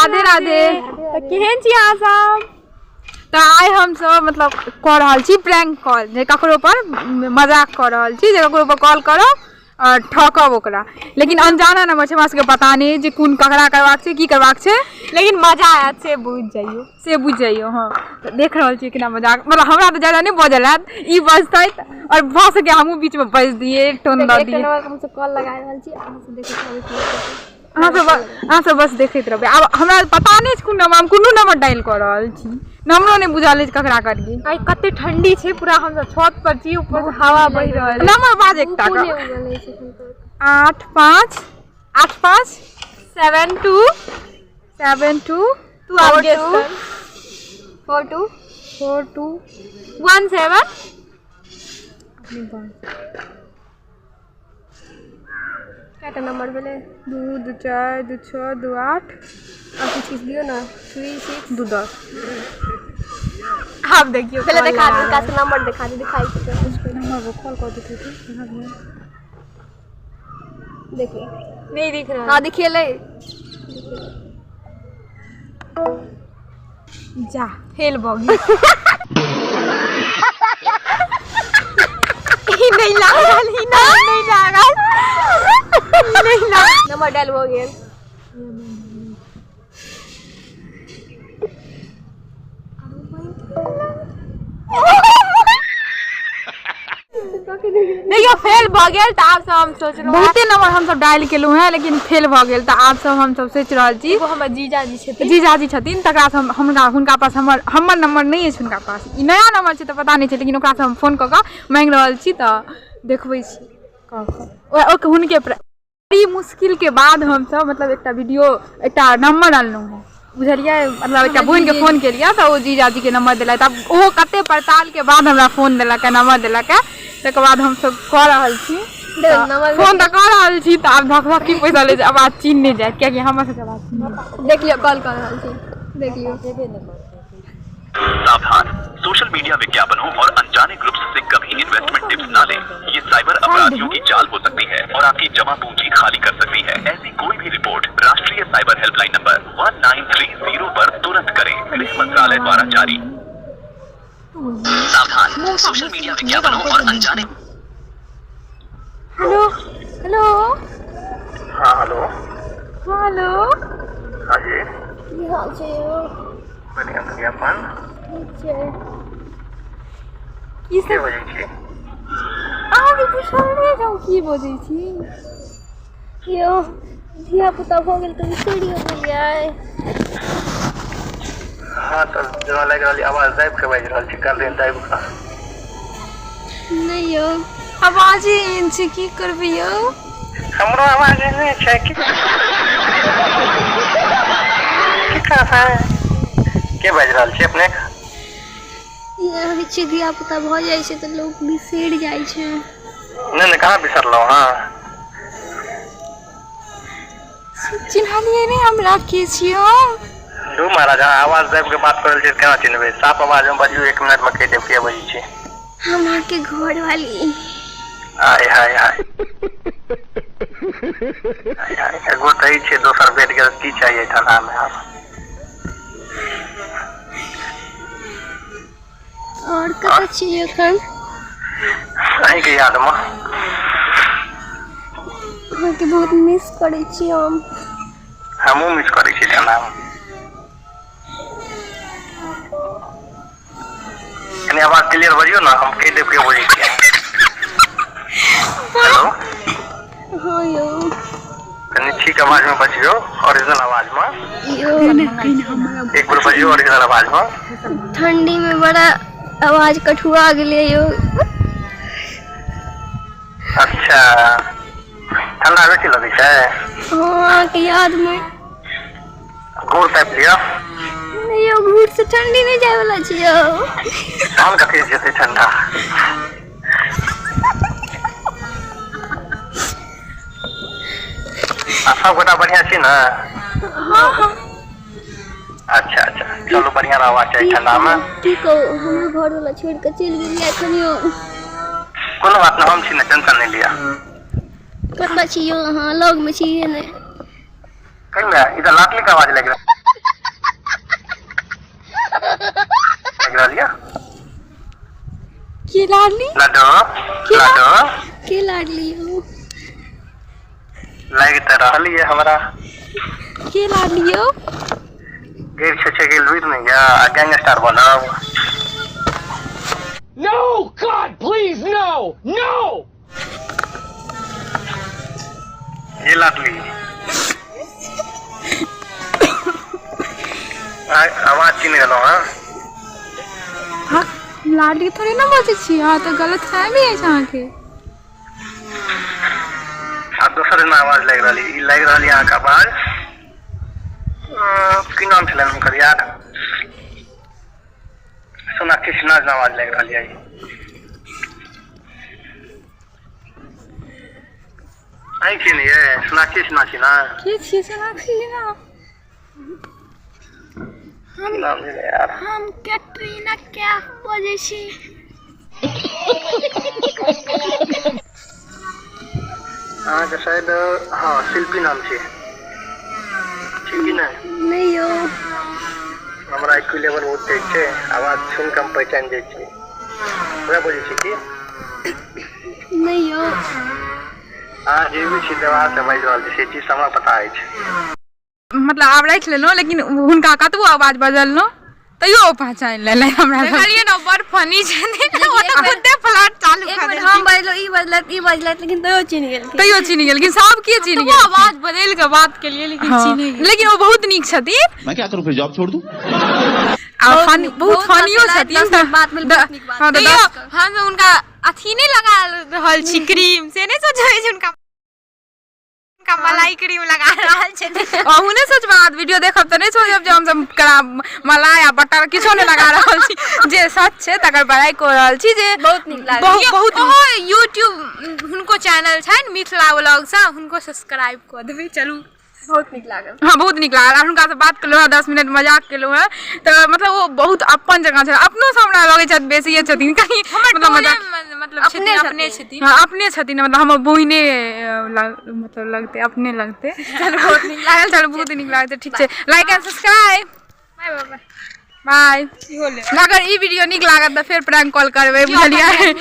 राधे राधे। तऽ केहन छी अहाँ सब? तऽ आइ हमसब मतलब कऽ रहल छी प्रैंक कॉल, जे ककरो पर मजाक कऽ रहल छी, जे ककरो पर कॉल करब आओर ठकब ओकरा, लेकिन अनजाना नंबर छै, हमरा सबके पता नहि जे कोन ककरा करबाक छै, की करबाक छै, लेकिन मजा आयत से बुझि जइयौ, से बुझि जइयौ। हँ, तऽ देख रहल छियै केना मजाक, मतलब हमरा तऽ ज्यादा नहि बजल आयत, ई बजतै आओर भऽ सकैए हमहूँ बीचमे बाजि दियै, टोन दऽ दियै। हमसब कॉल लगा रहल छी, अहाँ सब देखैत रहबै की होइत छै। अहाँ सब बस देखैत रहबै। आब हमरा पता नहि छै कोन नंबर, हम कोनो नंबर डायल कऽ रहल छी, नंबरो नहि बुझल अछि ककरा करियै। आइ कते ठंडी छै, पूरा हमसब छत पर छी, ऊपर से हवा बहि रहल अछि। नंबर बाज एकटा धूपो कऽ। नहि उगल अछि एखन तक। 8 5 8 5 7 2 7 2, तू आब गेस कर। 4 2 4 2 1 7। कएटा नंबर भेलै? 2 2 4 2 6 2 8 आओर किछु किछु दियौ ने। 3 6 2 10। आब देखियौ, पहिले कॉल देखा लगा दे रहल। का नंबर देखा दे, दिखाई छै। नंबर कॉल कऽ देतै। देखिए। नहीं दिख रहा। हाँ, दिखेलै। जा, फेल भऽ गेल। ई नहीं लागल, ई नहीं लागल, ई नहीं लागल। नंबर डायल भऽ गेल। देखियौ, फेल भऽ गेल। तऽ आब सब हम सोचलहुँ, बहुते नंबर हमसब डायल केलहुँ हेँ लेकिन फेल भऽ गेल। तऽ आब सब हमसब सोचि रहल छी, एगो हमर जीजाजी छथिन, जीजाजी छथिन, तकरासँ हम हमरा हुनका पास हमर नंबर नहि अछि हुनका पास, ई नया नंबर छै तऽ पता नहि छै, लेकिन ओकरासँ हम फोन कऽ कऽ माँगि रहल छी, तऽ देखबै छी कऽ कऽ ओ हुनके। बड़ी मुश्किलके बाद हमसब मतलब एकटा वीडियो, एकटा नंबर अनलहुँ हेँ, बुझलियै? मतलब एकटा बहिनके फोन केलियै तऽ ओ जीजाजीके नंबर देलथि। आब ओहो कते पड़तालके बाद हमरा फोन देलक हँ, नंबर देलक हँ, तकर बाद हमसब कऽ रहल छी फोन। तऽ कऽ रहल छी, तऽ आब धक धक पैसा लै छै, आवाज चिन्ह नहि जायत, कियाकि हमर सबके आवाज चिन्ह। देख लियौ, कॉल कऽ रहल छी, देख लियौ। सावधान, सोशल मीडिया विज्ञापनों और अनजाने ग्रुप्स से कभी इन्वेस्टमेंट टिप्स ना लें। ये साइबर अपराधियों की चाल हो सकती है और आपकी जमा पूंजी खाली कर सकती है। ऐसी कोई भी रिपोर्ट राष्ट्रीय साइबर हेल्पलाइन नंबर 1930 पर तुरंत करें। गृह मंत्रालय द्वारा जारी। सावधान, सोशल मीडिया विज्ञापनों और अनजाने। Hello hello. हाँ, हेलो। हेलो। हाँ जी। की हाल छै यौ? बढ़िआँ बढ़िआँ, अपन? ठीक छै। की के सब बजै छी? अहाँके पूछल नहि जाउ, की बजै छी? यौ, धिया पुता भऽ गेल तऽ बिसरियो गेलियै? हाँ, तऽ जेना लागि रहल यऽ आवाज दाबि कऽ बाजि रहल छी, गर्दन दाबि कऽ। नहि यौ। आवाजे एहन छै, की करबै यौ? हमरो आवाज एहने छै। की की करबै? के बाजि रहल छी अपने? इएह होइ छै, धिया पुता भऽ जाइ छै तऽ लोक बिसरि जाइ छै। नहि नहि, कहाँ बिसरलहुँ? हाँ। चिन्हलियै नहि हमरा, के छी हम? दू महाराज, अहाँ आवाज दाबि कऽ बात कऽ रहल छी, केना चिन्हबै? साफ आवाजमे बजियौ, एक मिनटमे कहि देब के बजै छी। हम अहाँके घरवाली। हाय हाय हाय हाय हाय, एगो तऽ ई छै, दोसर भेट गेल, की चाही एहि ठंडामे आब? आओर कतऽ छी एखन? अहीँके यादमे। अहाँके बहुत मिस करै छी हम। हमहूँ मिस करै छी ठंडामे। कनि आवाज क्लियर बजियौ ने, हम कहि देब के बजै छी। हेलो। हँ यौ। कनि ठीक आवाजमे बजियौ, ओरिजिनल आवाजमे। यौ। एक बेर बजियौ ओरिजिनल आवाजमे। ठंडीमे बड़ा आवाज कठुआ गेलै यौ। अच्छा, ठंडा बेसी लगै छै? हँ, अहाँके यादमे। घूर तापि लिअ। नहि यौ, घूर से ठंडी नहि जाय वाला छै यौ। तहन कथी जेतै ठंडा? आ सब गोटा बढ़िआँ छी ने? हँ। अच्छा अच्छा, चलू, बढ़िआँ रहबाक चाही ठंडामे। की कहू, हमरो घर वाला छोड़ि कऽ चलि गेलियै एखन यौ। कोनो बात नहि, हम छी ने, टेंशन नहि लिअ। कतऽ छी यौ अहाँ? लगमे छियै ने? कहिमे ई तऽ लाटलीके आवाज लागि रहल। रहल यऽ? के लाडली? लड्डू लड्डू। के लाडली यौ? लागि तऽ रहल यऽ हमरा। के लाडली यौ? गेल छै छै गेल रुकि नहि यऽ आ गैंगस्टर बनब। No! God, please, no! No! ये लाडली, आवाज चिन्ह गेलहुँ हँ? हँ, लाडली थोड़े ने बजै छी अहाँ, तऽ गलत फहमी अछि अहाँके। आ दोसर जेना आवाज लागि रहल, ई लागि रहल यऽ अहाँके आवाज। की नाम छलनि हुनकर यार? सोनाक्षी सिन्हा जेना आवाज लागि रहल यऽ ई। अहीं छियै ने यै? सोनाक्षी सिन्हा छी ने? के छियै सोनाक्षी सिन्हा? की नाम छलै यार? हम कैटरीना कैफ बजै छी। अहाँके शायद हँ शिल्पी नाम छै, ठीक कि नहि? नहि यौ। हमरा IQ level बहुत तेज छै, आवाज सुनि कऽ हम पहचानि जाइ छी। वएह बजै छी की? नहि यौ। अहाँ जे भी छी व्यवहारसँ बाजि रहल छी, से चीज हमरा पता अछि। मतलब आब राखि लेलहुँ, लेकिन हुनका कतबो आवाज बदललहुँ तैयो ओ पहचानि लेलनि हमरा। देखलियै ने, बड़ फनी छथिन ओ, तऽ खुदे फ्लर्ट चालू एक कऽ बेर देलखिन। हम बजलहुँ, ई बजलथि, ई बजलथि, लेकिन तैयो चिन्ह गेलखिन। तैयो चिन्ह गेलखिन, सब के चिन्ह कतबो गेलखिन। आवाज बदलि कऽ बात केलियै, लेकिन हँ, चिन्ह गेल। लेकिन ओ बहुत नीक छथिन। मैं क्या करूं, फिर जॉब छोड़ दूं? आ फनी, बहुत बहुत फनियो हँसेलथि, छथिन। 10 मिनट बात भेल, बहुत नीक बात। हँ, तऽ तैयो 10 हम हुनका अथी नहि लगा रहल छी क्रीम, से नहि सोचबै जे हुनका मलाई क्रीम लगा रहल छथिन। अहूँ नहि सोचबै, वीडियो देखब तऽ नहि सोचब जे हमसब करा मलाई आ बटर किछो नहि लगा रहल छी। जे सच छै तकर बड़ाइ कऽ रहल छी जे बहुत नीक लागल। बहुत बहुत। ओहो यूट्यूब हुनको चैनल छनि मिथिला व्लॉगसँ, हुनको सब्सक्राइब कऽ देबै। चलू, बहुत नीक लागल। हँ, बहुत नीक लागल। आ हुनकासँ बात केलहुँ हँ, 10 मिनट मजाक केलहुँ हँ, तऽ मतलब ओ बहुत अपन जकाँ छथि। अपनोसँ हमरा लगै छथि बेसिए छथिन कनि, मतलब मजाक मतलब छथिन, अपने छथिन। हँ, अपने छथिन, मतलब हमर बहिने मतलब लगतै, अपने लगतै। चलू, बहुत नीक लागल। चलू, बहुत नीक लागल। ठीक छै, लाइक एंड सब्सक्राइब, बाय। अगर ई वीडियो नीक लागत तऽ फेर प्रैंक कॉल करबै, बुझलियै?